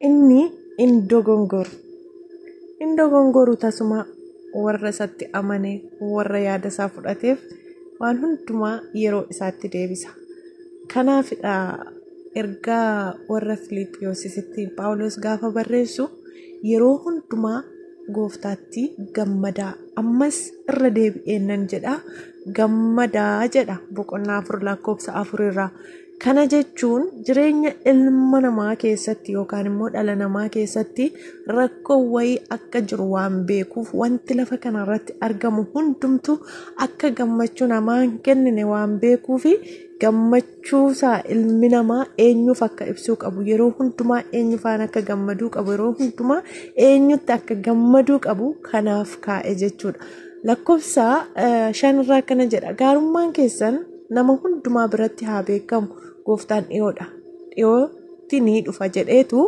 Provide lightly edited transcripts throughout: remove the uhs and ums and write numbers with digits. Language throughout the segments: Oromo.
Inni hin dogongoru. Hin dogongoru tasuma. Warra isatti amane, warra yaada isaa fudhateef waan hundumaa yeroo isaatti deebisa. Kanaafidha ergaa warra Filiippiyoosisitti Phaawulos gaafa barreessu, "Yeroo hundumaa gooftaatti gammadaa, ammas irra deebi'ee nan jedha, gammadaa" jedha, boqonnaa 4 lakkoofsa 4 irraa. Kana jechuun jireenya ilma namaa keessatti yookaan immoo dhala namaa keessatti rakkoo wayii akka jiru waan beekuuf, wanti lafa kanarratti argamu hundumtu akka gammachuu namaa hin kennine waan beekuufi, gammachuusaa ilmi namaa eenyuuf akka ibsuu qabu, yeroo hundumaa eenyu faana akka gammaduu qabu, yeroo hundumaa eenyutti akka gammaduu qabu kanaaf kaa'e jechuudha. Lakkoofsa 5rraa akkana jedha: "Gaarummaan keessan nama hundumaa biratti haa beekamu, gooftaan dhiyoodha. Dhiyootti ni dhufa" jedheetu,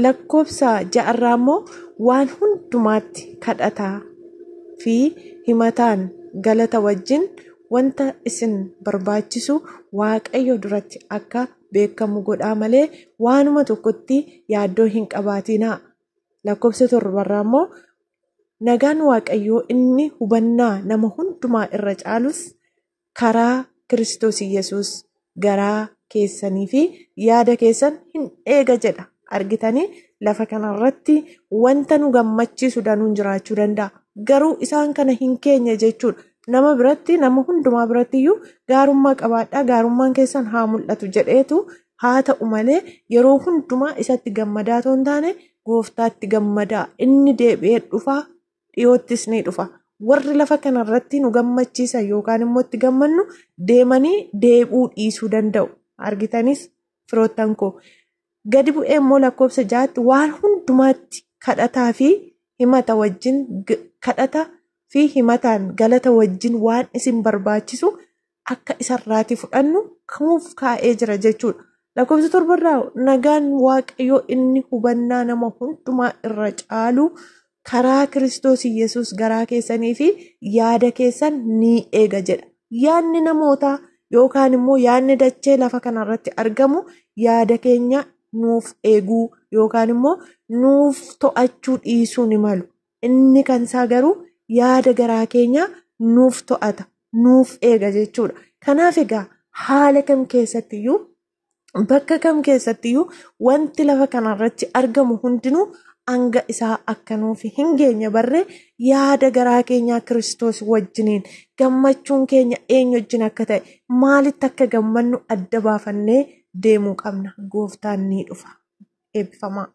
lakkoofsa 6rraa immoo "Waan hundumaatti kadhataa fi himataan galata wajjin wanta isin barbaachisu Waaqayyo duratti akka beekamu godhaa malee waanuma tokkotti yaaddoo hin qabaatinaa." Lakkoofsa 7rraa immoo "Nagaan Waaqayyoo inni hubannaa nama hundumaa irra caalus karaa Kiristoos Yesuus garaa keessanii fi yaada keessan hin eega" jedha. Argitanii, lafa kanarratti wanta nu gammachiisu danuun jiraachuu danda'a. Garuu isaan kana hin keenye jechuudha. Nama biratti, nama hundumaa biratti iyyuu gaarummaa qabaadhaa, gaarummaan keessan haa mul'atu jedheetu, haa ta'u malee yeroo hundumaa isatti gammadaa otoo hin taane gooftaatti gammadaa. Inni deebi'ee dhufaa, dhiyoottis ni dhufa. Warri lafa kanarratti nu gammachiisan yookaan immoo itti gammannu deemanii deebi'uu dhiisuu danda'u. Argitanis, firoottan koo. Gadi bu'ee immoo lakkoofsa 6tti waan hundumaatti kadhataa fi himata wajjin, kadhata fi himataan galata wajjin waan isin barbaachisu akka isarraati fudhannu kamuuf kaa'ee jira jechuudha. Lakkoofsa 7rraa nagaan Waaqayyoo inni hubannaa nama hundumaa irra caalu karaa Kiristoos Yesuus garaa keessanii fi yaada keessan ni eega jedha. Yaadni namootaa yookaan immoo yaadni dachee lafa kanarratti argamu yaada keenya nuuf eeguu yookaan immoo nuuf to'achuu dhiisuu ni malu. Inni kan isaa garuu yaada garaa keenya nuuf to'ata, nuuf eega jechuudha. Kanaaf egaa haala kam keessattiyyuu, bakka kam keessattiyyuu wanti lafa kanarratti argamu hundinuu hanga isaa akka nuuf hin geenye barree, yaada garaa keenyaa Kiristoos wajjiniin, gammachuun keenya eenyu wajjin akka ta'e, maalitti akka gammannu adda baafannee deemuu qabna. Gooftaan ni dhufa. Eebbifamaa.